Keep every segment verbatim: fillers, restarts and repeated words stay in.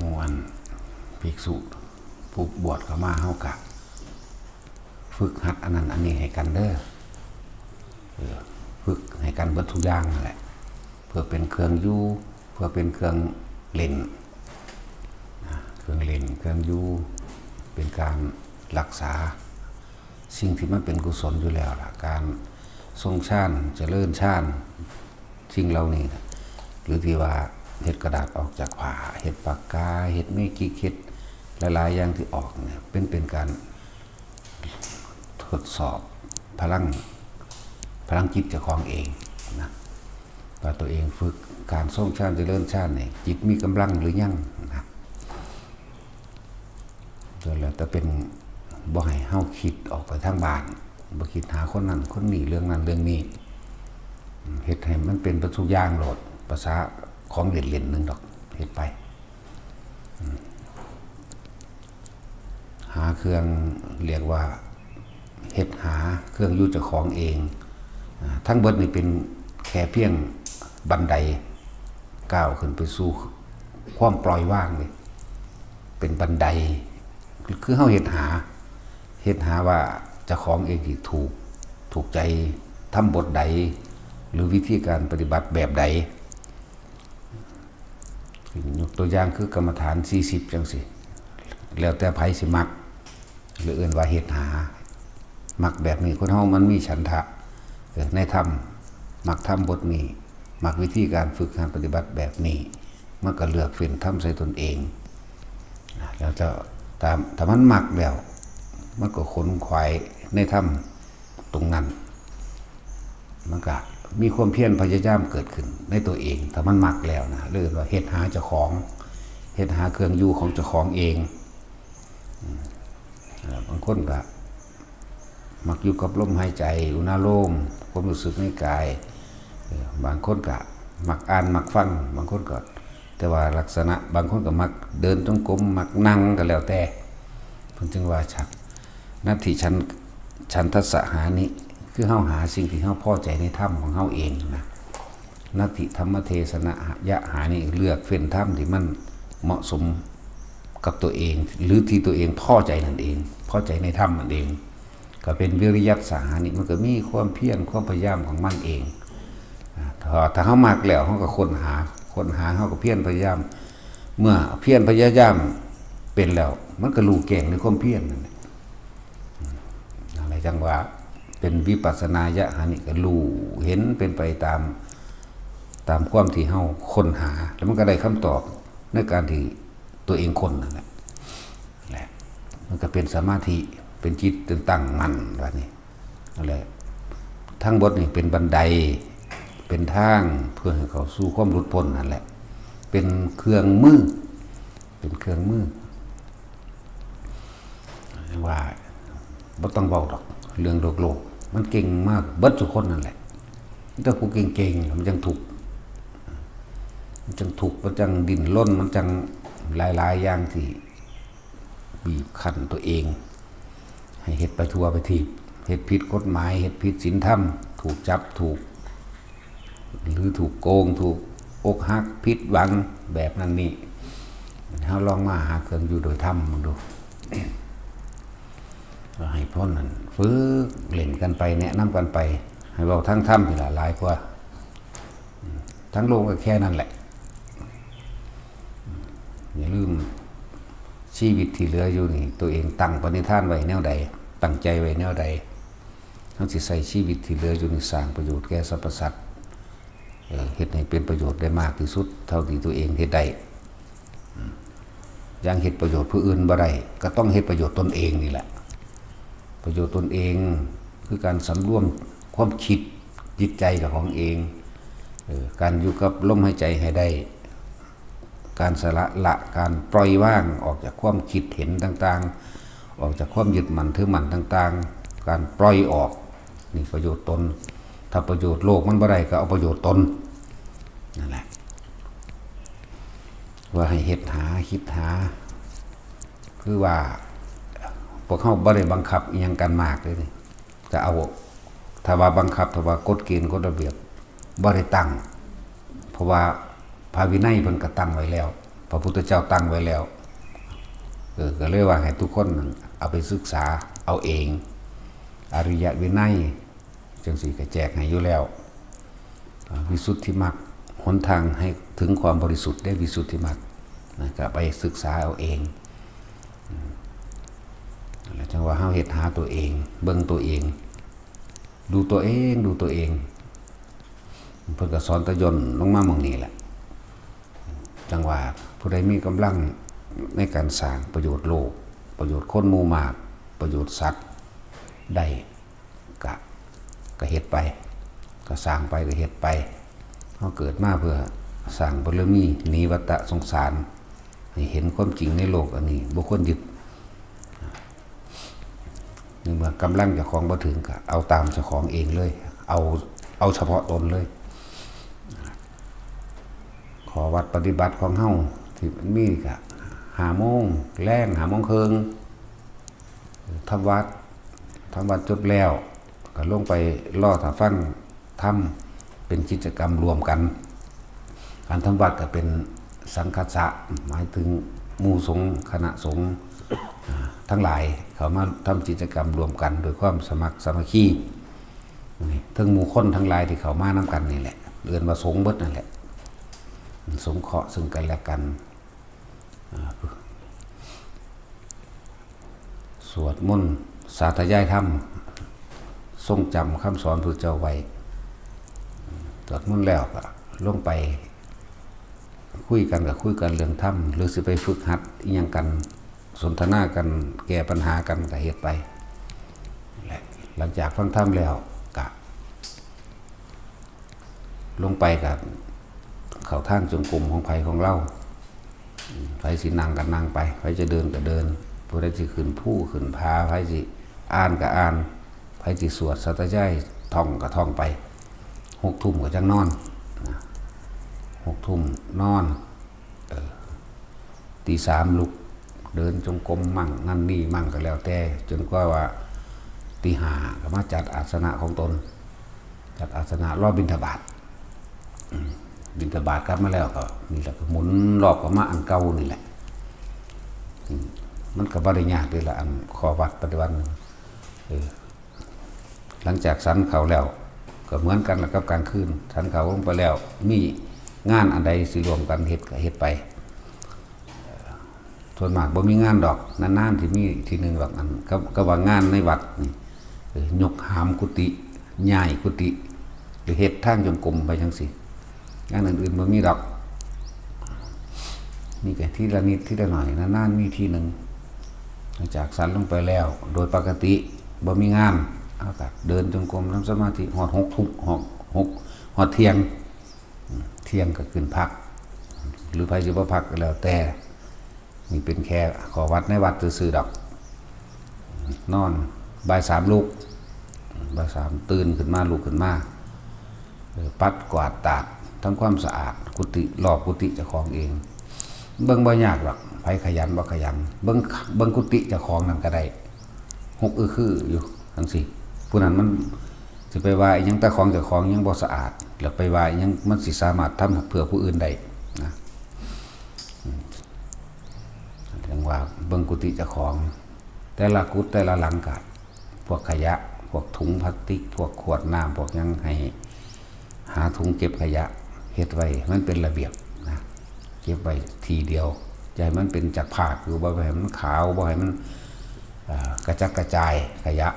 หมู่อันภิกษุผู้บวชเข้ามา เฮากะฝึกหัดอันนั้นอันนี้ให้กันเด้อ เออ ฝึกให้กันเบิดทุกอย่างนั่นแหละ เพื่อเป็นเครื่องอยู่ เพื่อเป็นเครื่องเล่นนะ เครื่องเล่น เครื่องอยู่ เป็นการรักษา สิ่งที่มันเป็นกุศลอยู่แล้วล่ะ การทรงฌาน เจริญฌาน สิ่งเหล่านี้นะ หรือที่ว่าเฮ็ดกระดาษออกจากผ้า เฮ็ดปากกา เฮ็ดเมจิก เฮ็ดหลายๆ อย่างที่ออกเนี่ย เป็น เป็นการทดสอบพลัง พลังจิตเจ้าของเองนะ ว่าตัวเองฝึกการทรงฌาน เจริญฌานเนี่ย จิตมีกำลังหรือยังนะ แล้วแต่เป็น บ่ให้เฮาคิดออกไปทางบ้าน บ่คิดหาคนนั้นคนนี้ เรื่องนั้นเรื่องนี้ เฮ็ดให้มันเป็นเบิดทุกอย่างโลด ภาษาของเล่นๆ หนึ่งดอก เฮ็ดไป หาเครื่อง เรียกว่า เฮ็ดหาเครื่องอยู่เจ้าของเอง อ่า ทั้งเบิดนี่เป็นแค่เพียงบันไดก้าวขึ้นไปสู่ความปล่อยวางเลย เป็นบันได คือเฮาเฮ็ดหา เฮ็ดหาว่าเจ้าของเองที่ถูก ถูกใจทำบทใด หรือวิธีการปฏิบัติแบบใด ยกตัวอย่างคือกรรมฐานสี่สิบจังซี้ แล้วแต่ไผสิมัก หรือเอิ้นว่าเฮ็ดหา มักแบบนี้ คนเฮามันมีฉันทะ เออ ในธรรม มักธรรมบทนี้ มักวิธีการฝึกหัดปฏิบัติแบบนี้ มันก็เลือกเฟ้นทำใส่ตนเอง แล้วจะตาม ถ้ามันมักแล้ว มันก็ขนขวายในธรรมตรงนั้น มันก็มีความเพียรพยายามเกิดขึ้นในตัวเอง ถ้ามันมักแล้วนะ เรียกว่าเฮ็ดหาเจ้าของ เฮ็ดหาเครื่องอยู่ของเจ้าของเอง อืม อ่า บางคนก็มักอยู่กับลมหายใจ อุณาโลม ความรู้สึกในกาย เออ บางคนก็มักอ่าน มักฟัง บางคนก็ แต่ว่าลักษณะ บางคนก็มักเดินจงกรม มักนั่ง ก็แล้วแต่ เพิ่นจึงว่าฉัน นัตถิฉัน ฉันทัสสะหานิ คือเฮาหาสิ่งที่เฮาพอใจในธรรมของเฮาเองนะ นัตถิธรรมเทศนะยะหานิ เลือกเฟ้นธรรมที่มันเหมาะสมกับตัวเอง หรือที่ตัวเองพอใจนั่นเอง พอใจในธรรมนั่นเอง ก็เป็นวิริยัสสะหานิ มันก็มีความเพียร ความพยายามของมันเอง อ่า ถ้า ถ้าเฮามักแล้ว เฮาก็ค้นหา ค้นหา เฮาก็เพียรพยายาม เมื่อเพียรพยายามเป็นแล้ว มันก็รู้แจ้งในความเพียรนั่นแหละ อืม อะไรจังว่าเป็นวิปัสสนายะหานิ ก็รู้เห็นเป็นไปตาม ตามความที่เฮาค้นหา แล้วมันก็ได้คำตอบในการที่ตัวเองค้นนั่นแหละ แหละ มันก็เป็นสมาธิ เป็นจิตตั้งมั่นแบบนี้ นั่นแหละ ทั้งบทนี่เป็นบันได เป็นทางเพื่อให้เข้าสู่ความหลุดพ้นนั่นแหละ เป็นเครื่องมือ เป็นเครื่องมือ ว่าบ่ต้องเว้าดอก เรื่องโลกโลก มันเก่งมากเบิดทุกคนนั่นแหละ แต่ผู้เก่งๆ มันจังทุกข์ มันจังทุกข์ มันจังดิ้นรน มันจังหลายๆ อย่างที่ บีบคั้นตัวเอง ให้เฮ็ดไปทั่วไปทีบ เฮ็ดผิดกฎหมาย เฮ็ดผิดศีลธรรม ถูกจับ ถูก หรือถูกโกง ถูกอกหัก ผิดหวัง แบบนั้นนี่ เฮาลองมาหาเครื่องอยู่โดยธรรมมึงดู ก็ให้พ้นนั่น ฝึกเล่นกันไป แนะนำกันไป ให้เว้าทางธรรมนี่ล่ะ หลายกว่า อืม ทั้งโลกก็แค่นั้นแหละ อย่าลืม ชีวิตที่เหลืออยู่นี่ ตัวเองตั้งปณิธานไว้แนวใด ตั้งใจไว้แนวใด เฮาสิใช้ชีวิตที่เหลืออยู่นี่สร้างประโยชน์แก่สรรพสัตว์ เอ่อ เฮ็ดให้เป็นประโยชน์ได้มากที่สุด เท่าที่ตัวเองเฮ็ดได้ อืม อย่างเฮ็ดประโยชน์ผู้อื่นบ่ได้ ก็ต้องเฮ็ดประโยชน์ตนเองนี่แหละ ประโยชน์ตนเอง คือการสำรวมความคิด จิตใจเจ้าของเอง เอ่อ การอยู่กับลมหายใจให้ได้ การสละละ การปล่อยวางออกจากความคิดเห็นต่างๆ ออกจากความยึดมั่นถือมั่นต่างๆ การปล่อยออก นี่ประโยชน์ตน ถ้าประโยชน์โลกมันบ่ได้ก็เอาประโยชน์ตน นั่นแหละ ว่าให้เฮ็ดหา คิดหา คือว่า พวกเฮาบ่ได้บังคับอิหยังกันมากเลยนี่ ก็เอา ถ้าว่าบังคับ ถ้าว่ากฎเกณฑ์กฎระเบียบบ่ได้ตั้ง เพราะว่าพระวินัยเพิ่นก็ตั้งไว้แล้ว พระพุทธเจ้าตั้งไว้แล้ว เออ ก็เลยว่าให้ทุกคนเอาไปศึกษาเอาเอง อริยวินัยจังซี่ก็แจกให้อยู่แล้ว อ่า วิสุทธิมรรค หนทางให้ถึงความบริสุทธิ์ได้วิสุทธิมรรคนะ ก็ไปศึกษาเอาเอง อืม แล้วจังว่าเฮาเฮ็ดหาตัวเอง เบิ่งตัวเอง ดูตัวเอง ดูตัวเอง เพิ่นก็สอนตะย่นลงมาหม่องนี้แหละ จังว่าผู้ใดมีกำลังในการสร้างประโยชน์โลก ประโยชน์คนหมู่มาก ประโยชน์สัตว์ได้ กะ กะเฮ็ดไป กะสร้างไป กะเฮ็ดไป เฮาเกิดมาเพื่อสร้างบารมี หนีวัฏสงสาร ให้เห็นความจริงในโลกอันนี้ บ่ควรยึด ในเมื่อกำลังเจ้าของบ่ถึง กะเอาตามเจ้าของเองเลย เอา เอาเฉพาะตนเลย ข้อวัดปฏิบัติของเฮาที่มันมีกะ ห้าโมงแลง ห้าโมงครึ่ง ทำวัด ทำวัดจบแล้ว ก็ลงไปรอถ้าฟังธรรม เป็นกิจกรรมร่วมกัน การทำวัดก็เป็นสังคัสสะ หมายถึงหมู่สงฆ์ คณะสงฆ์ อ่า ทั้งหลายเขามาทำกิจกรรมร่วมกันโดยความสมัครสามัคคี นี่ ทั้งหมู่คนทั้งหลายที่เขามานำกันนี่แหละ เอิ้นว่าสงฆ์เบิดนั่นแหละ สงเคราะห์ซึ่งกันและกัน อ่า สวดมนต์สาธยายธรรม ทรงจำคำสอนพระเจ้าไว้ สวดมนต์แล้วก็ลงไปคุยกัน ก็คุยกันเรื่องธรรม หรือสิไปฝึกหัดอิหยังกัน สนทนากัน แก้ปัญหากัน ก็เฮ็ดไป และหลังจากฟังธรรมแล้วก็ ลงไปก็เข้าทางจงกรมของไผของเรา ไผสินั่งก็นั่งไป ไผจะเดินก็เดิน ผู้ใดสิขึ้นภูขึ้นผา ไผสิอ่านก็อ่าน ไผสิสวดสาธยายท่องก็ท่องไป หกทุ่มก็จั่งนอน นะ หกทุ่มนอน เออ ตีสามลุก เดินจงกรมมั่ง นั่นนี่มั่งก็แล้วแต่ จนกว่าว่า ตีห้าก็มาจัดอาสนะของตน จัดอาสนะรอบิณฑบาต อืม บิณฑบาตกลับมาแล้วก็ นี่แหละก็หมุนรอบกลับมาอันเก่านี่แหละ อืม มันก็บ่ได้ยากเลยละ อันข้อวัดปฏิบัติ เออ หลังจากฉันข้าวแล้ว ก็เหมือนกันละกับกลางคืน ฉันข้าวลงไปแล้ว มีงานอันใดสิร่วมกันเฮ็ดก็เฮ็ดไป ส่วนมากบ่มีงานดอก นานๆสิมีทีหนึ่งดอก อัน ก็ ก็ว่างานในวัดนี่ เออ ยกหามกุฏิ ย้ายกุฏิ หรือเฮ็ดทางจงกรมไปจั่งซี้ งานอื่นๆบ่มีดอก มีแค่ทีละนิดทีละหน่อย นานๆมีทีหนึ่ง หลังจากฉันลงไปแล้ว โดยปกติบ่มีงาน เฮาก็เดินจงกรม ทำสมาธิ ฮอดหกทุ่ม ฮอดหก ฮอดเที่ยง เที่ยงก็ขึ้นพัก หรือไผสิบ่พักก็แล้วแต่ นี่เป็นแค่ข้อวัดในวัดซื่อๆดอก นอน บ่ายสามลุก บ่ายสามตื่นขึ้นมา ลุกขึ้นมา เออ ปัดกวาดตาก ทำความสะอาดกุฏิ รอบกุฏิเจ้าของเอง เบิ่งบ่ยากดอก ไผขยันบ่ขยัน เบิ่ง เบิ่งกุฏิเจ้าของนั่นก็ได้ หกอึคืออยู่จั่งซี้ ผู้นั้นมันสิไปว่าอิหยัง แต่ของเจ้าของยังบ่สะอาด แล้วไปว่าอิหยัง มันสิสามารถทำเพื่อผู้อื่นได้นะ อืม จั่งว่าเบิ่งกุฏิเจ้าของ แต่ละกุฏิแต่ละหลังก็ พวกขยะ พวกถุงพลาสติก พวกขวดน้ำ พวกหยัง ให้หาถุงเก็บขยะ เฮ็ดไว้ มันเป็นระเบียบนะ เก็บไว้ที่เดียว อย่าให้มันเป็นจักภาคอยู่ บ่ให้มันขาว บ่ให้มัน เอ่อ กระจัดกระจายขยะ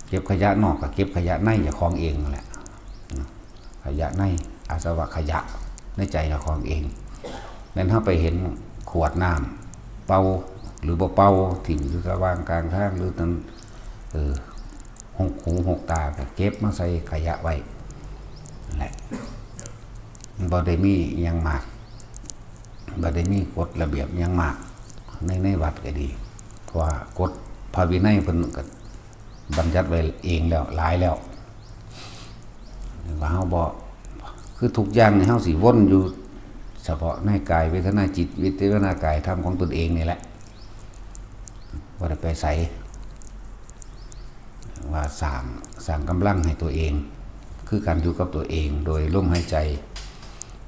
เก็บขยะนอกก็เก็บขยะในเจ้าของเองนั่นแหละ ขยะใน อาสวะขยะในใจเจ้าของเอง แม่นเฮาไปเห็นขวดน้ำเปล่าหรือบ่เปล่า ถิ่มอยู่ตะวางกลางทาง หรือตาม เออ หกหูหกตา ก็เก็บมาใส่ขยะไว้นั่นแหละ บ่ได้มีอิหยังมาก บ่ได้มีกฎระเบียบอิหยังมาก ใน ในวัดก็ดี เพราะว่ากฎพระวินัยเพิ่นก็บัญญัติไว้เองแล้ว หลายแล้ว ว่าเฮาบ่ คือทุกอย่างนี่เฮาสิวนอยู่ เฉพาะในกายเวทนาจิต เวทนากายธรรมของตนเองนี่แหละ บ่ได้ไปไส ว่าสร้าง สร้างกำลังให้ตัวเอง คือการอยู่กับตัวเองโดยลมหายใจ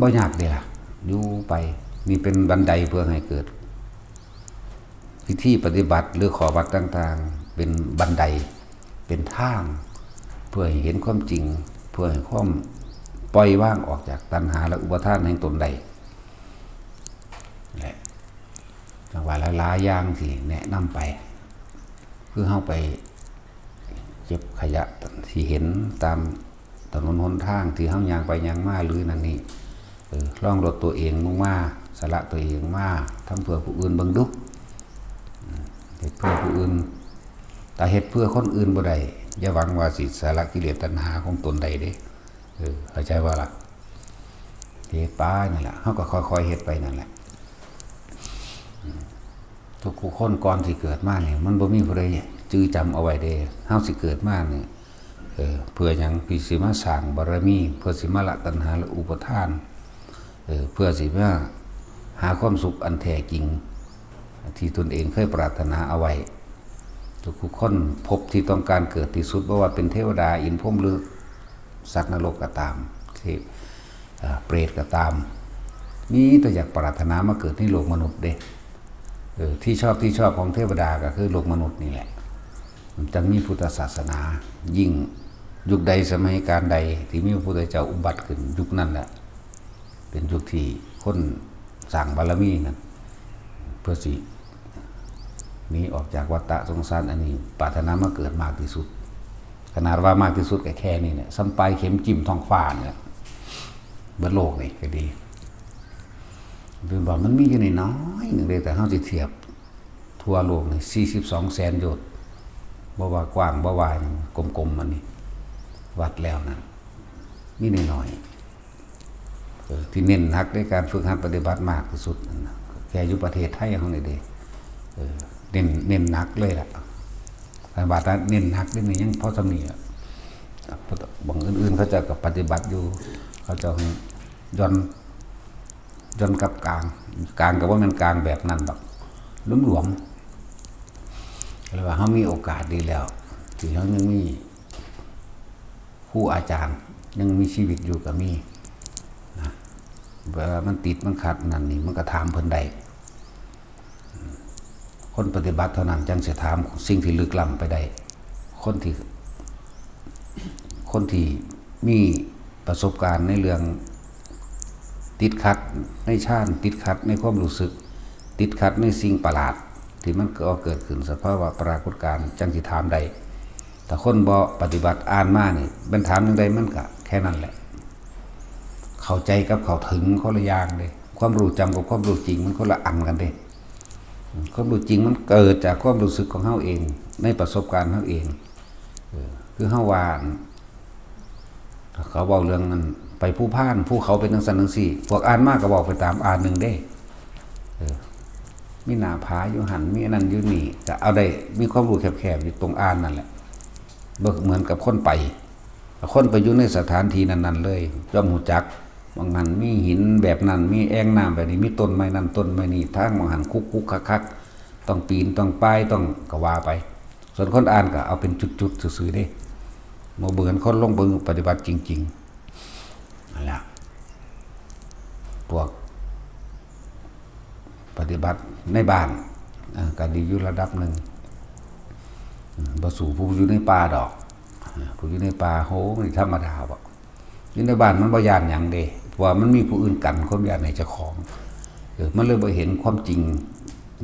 บ่ยากเด้ล่ะ อยู่ไป นี่เป็นบันไดเพื่อให้เกิด พิธีปฏิบัติหรือข้อวัดต่างๆ เป็นบันได เป็นทาง เพื่อให้เห็นความจริง เพื่อให้ความปล่อยวางออกจากตัณหาและอุปาทานแห่งตนได้ และจังหวะหลายๆอย่างที่แนะนำไป คือเฮาไปเก็บขยะที่เห็นตามถนนหนทางที่เฮาย่างไปย่างมาหรือนั่นนี่ เออ ลองลดตัวเองลงมา สละตัวเองมา ทำเพื่อผู้อื่นเบิ่งดู อืม เฮ็ดเพื่อผู้อื่น ถ้าเฮ็ดเพื่อคนอื่นบ่ได้ อย่าหวังว่าสิสละกิเลสตัณหาของตนได้เด้ เออ เข้าใจบ่ล่ะ เฮ็ดไปนั่นแหละ เฮาก็ค่อยๆเฮ็ดไปนั่นแหละ อืม ทุกๆคนก่อนสิเกิดมานี่ มันบ่มีผู้ใดจื่อจำเอาไว้เด้ เฮาสิเกิดมานี่ เออ เพื่อหยัง เพื่อสิมาสร้างบารมี เพื่อสิมาละตัณหาและอุปาทาน เออ เพื่อสิมาหาความสุขอันแท้จริง ที่ตนเองเคยปรารถนาเอาไว้ ทุกๆคนภพที่ต้องการเกิดที่สุด บ่ว่าเป็นเทวดา อินทร์ พรหม หรือสัตว์นรกก็ตาม เทพ อ่า เปรตก็ตาม มีแต่อยากปรารถนามาเกิดในโลกมนุษย์เด้ เออ ที่ชอบที่ชอบของเทวดาก็คือโลกมนุษย์นี่แหละ มันจั่งมีพุทธศาสนา ยิ่งยุคใดสมัยกาลใดที่มีพระพุทธเจ้าอุบัติขึ้น ยุคนั้นแหละ เป็นยุคที่คนสร้างบารมีนั่น เพื่อสิหนีออกจากวัฏฏะสงสารอันนี้ ปรารถนามาเกิดมากที่สุด ขนาดว่ามากที่สุดก็แค่นี้เนี่ย ส่ำปลายเข็มจิ้มท้องฟ้าเนี่ย เบิดโลกนี่ก็ดี เพิ่นว่ามันมีอยู่น้อยๆหนึ่งเด้ แต่เฮาสิเทียบทั่วโลกนี่ สี่สิบสองแสนโยชน์ บ่ว่ากว้างบ่ว่าหยัง กลมๆ อันนี้ วัดแล้วนั่น มีน้อยๆ เออ ที่เน้นหนักในการฝึกหัดปฏิบัติมากที่สุดนั่นน่ะ แค่อยู่ประเทศไทยเฮานี่เด้ เออ เน้น เน้นหนักเลยล่ะ คันว่าถ้าเน้นหนักนี่ยังพอส่ำนี้ล่ะ บางอื่นๆ เขาเจ้าก็ปฏิบัติอยู่ เขาเจ้าให้หย่อน หย่อนกับกลาง กลางก็บ่แม่นกลางแบบนั้นดอก หลวมๆ เรียกว่าเฮามีโอกาสดีแล้ว ที่เฮายังมีครูอาจารย์ ยังมีชีวิตอยู่ก็มีนะ เวลามันติดมันขัดนั่นนี่ มันก็ถามเพิ่นได้ คนปฏิบัติเท่านั้นจั่งสิถามสิ่งที่ลึกล้ำไปได้ คนที่ คนที่มีประสบการณ์ในเรื่องติดขัดในฌาน ติดขัดในความรู้สึก ติดขัดในสิ่งประหลาด ที่มันก็เกิดขึ้นสภาวะปรากฏการณ์จั่งสิถามได้ ถ้าคนบ่ปฏิบัติอ่านมานี่ แม่นถามจั่งใดมันก็แค่นั้นแหละ เข้าใจกับเข้าถึงคนละอย่างเด้ ความรู้จำกับความรู้จริงมันคนละอันกันเด้ ความรู้จริงมันเกิดจากความรู้สึกของเฮาเอง ในประสบการณ์เฮาเอง เออ คือเฮาว่า เขาเว้าเรื่องนั้น ไปภูพาน ภูเขาเป็นจั่งซั้นจั่งซี้ พวกอ่านมาก็เว้าไปตามอ่านหนึ่งเด้ เออ มีหน้าผาอยู่หั่น มีอันนั้นอยู่นี่ ก็เอาได้ มีความรู้แคบๆอยู่ตรงอ่านนั่นแหละ บ่เหมือนกับคนไป คนไปอยู่ในสถานที่นั้นๆเลย ย่อมรู้จัก หม่องนั้นมีหินแบบนั้น มีแอ่งน้ำแบบนี้ มีต้นไม้นั่นต้นไม้นี่ ทางหม่องหั่นคุกๆคักๆ ต้องปีน ต้องป่าย ต้อง ก็ว่าไป ส่วนคนอ่านก็เอาเป็นจุดๆซื่อๆเด้ บ่เหมือนคนลงมือปฏิบัติจริงๆ นั่นแหละ พวกปฏิบัติในบ้าน อ่า ก็ดีอยู่ระดับหนึ่ง อืม บ่สู้ผู้อยู่ในป่าดอก อ่า ผู้อยู่ในป่า โห มันธรรมดาบ่ อยู่ในบ้านมันบ่ย้านหยังเด้ เพราะว่ามันมีผู้อื่นกันความย้านให้เจ้าของ เออ มันเลยบ่เห็นความจริง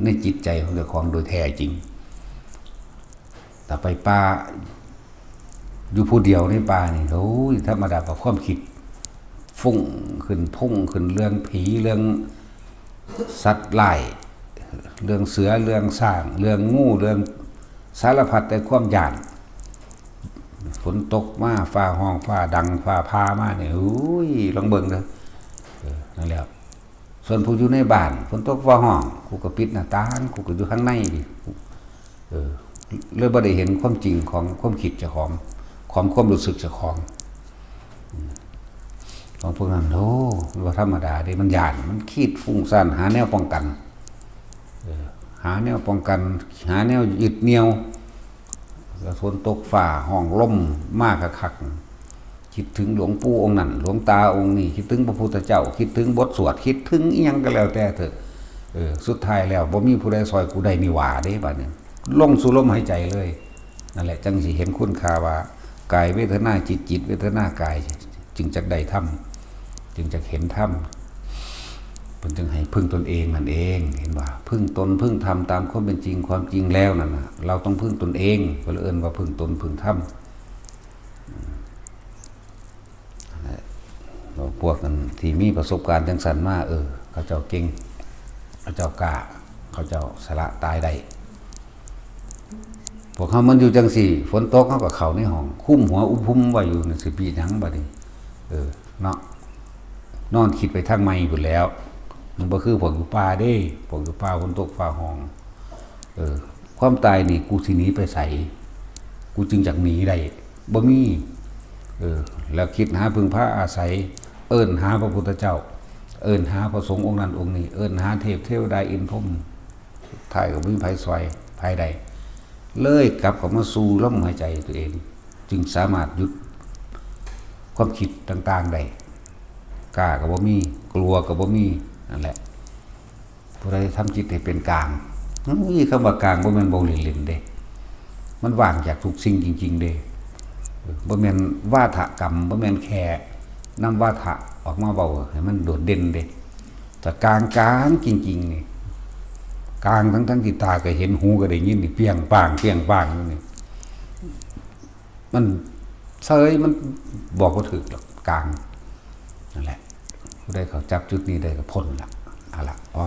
ในจิตใจของเจ้าของโดยแท้จริง แต่ไปป่า อยู่ผู้เดียวในป่านี่ โอ้ย ธรรมดากับความคิด ฟุ้งขึ้น พุ่งขึ้น เรื่องผี เรื่องสัตว์ร้าย เรื่องเสือ เรื่องช้าง เรื่องงู เรื่องสารพัดแต่ความย้าน ฝนตกมา ฟ้าฮ้อง ฟ้าดัง ฟ้าผ่ามาเนี่ย โอ้ย ลองเบิ่งเด้อ เออ นั่นแหละ ส่วนผู้อยู่ในบ้าน ฝนตกฟ้าฮ้อง กูก็ปิดหน้าต่าง กูก็อยู่ข้างในดิ เออ เลยบ่ได้เห็นความจริงของความคิดเจ้าของ ของความรู้สึกเจ้าของ อืม ของพวกนั้น โอ้ บ่ธรรมดาเด้ มันย้าน มันคิดฟุ้งซ่าน หาแนวป้องกัน เออ หาแนวป้องกัน หาแนวยึดเหนี่ยว แล้วฝนตกฟ้าฮ้องลมมาคัก คิดถึงหลวงปู่องค์นั้น หลวงตาองค์นี้ คิดถึงพระพุทธเจ้า คิดถึงบทสวด คิดถึงอิหยังก็แล้วแต่เถอะ เออ สุดท้ายแล้วบ่มีผู้ใดซอยกูได้นี่หว่าเด้ บัดนี้ ลงสู่ลมหายใจเลย นั่นแหละ จั่งสิเห็นคุณค่าว่า กายเวทนาจิต จิตเวทนากาย จึงจักได้ธรรม จึงจักเห็นธรรม เพิ่นจึงให้พึ่งตนเองนั่นเอง เห็นบ่ พึ่งตน พึ่งธรรมตามความเป็นจริง ความจริงแล้วนั่นน่ะ เราต้องพึ่งตนเอง เพิ่นเลยเอิ้นว่าพึ่งตน พึ่งธรรม พวกนั้นที่มีประสบการณ์จังซั่นมา เออ เขาเจ้าเก่ง เขาเจ้ากล้า เขาเจ้าสละตายได้ พวกเฮามันอยู่จั่งซี้ ฝนตกเฮาก็เข้าในห้อง คลุมหัวอุพุมไว้อยู่นั่นสิเปียกหยังบัดนี้ เออ เนาะ นอนคิดไปทางใหม่พู้นแหล้ว มันบ่คือพวกอยู่ป่าเด้ พวกอยู่ป่าฝนตกฟ้าห้อง เออ ความตายนี่กูสิหนีไปไส กูจึงจักหนีได้ บ่มี เออ แล้วคิดหาพึ่งพาอาศัย เอิ้นหาพระพุทธเจ้า เอิ้นหาพระสงฆ์องค์นั้นองค์นี้ เอิ้นหาเทพเทวดาอินทร์พรหม สุดท้ายก็บ่มีไผซอยไผได้ เลยกลับเข้ามาสู่ลมหายใจตัวเอง จึงสามารถหยุดความคิดต่างๆได้ กล้าก็บ่มี กลัวก็บ่มี นั่นแหละ ผู้ใดทำจิตให้เป็นกลาง มันมีคำว่ากลาง บ่แม่นเว้าเล่นๆเด้ มันว่างจากทุกสิ่งจริงๆเด้ เออ บ่แม่นวาทกรรม บ่แม่นแค่นำวาทะออกมาเว้าให้มันโดดเด่นเด้ แต่กลางๆจริงๆนี่ กลางทั้งๆที่ตาก็เห็น หูก็ได้ยินนี่ เปรียงปร้าง เปรียงปร้างอยู่นี่ มันเซย มันบอกบ่ถูกดอก กลาง นั่นแหละ ผู้ใดเข้าจับจุดนี้ได้ก็พ้นละ เอาละ อ๋อ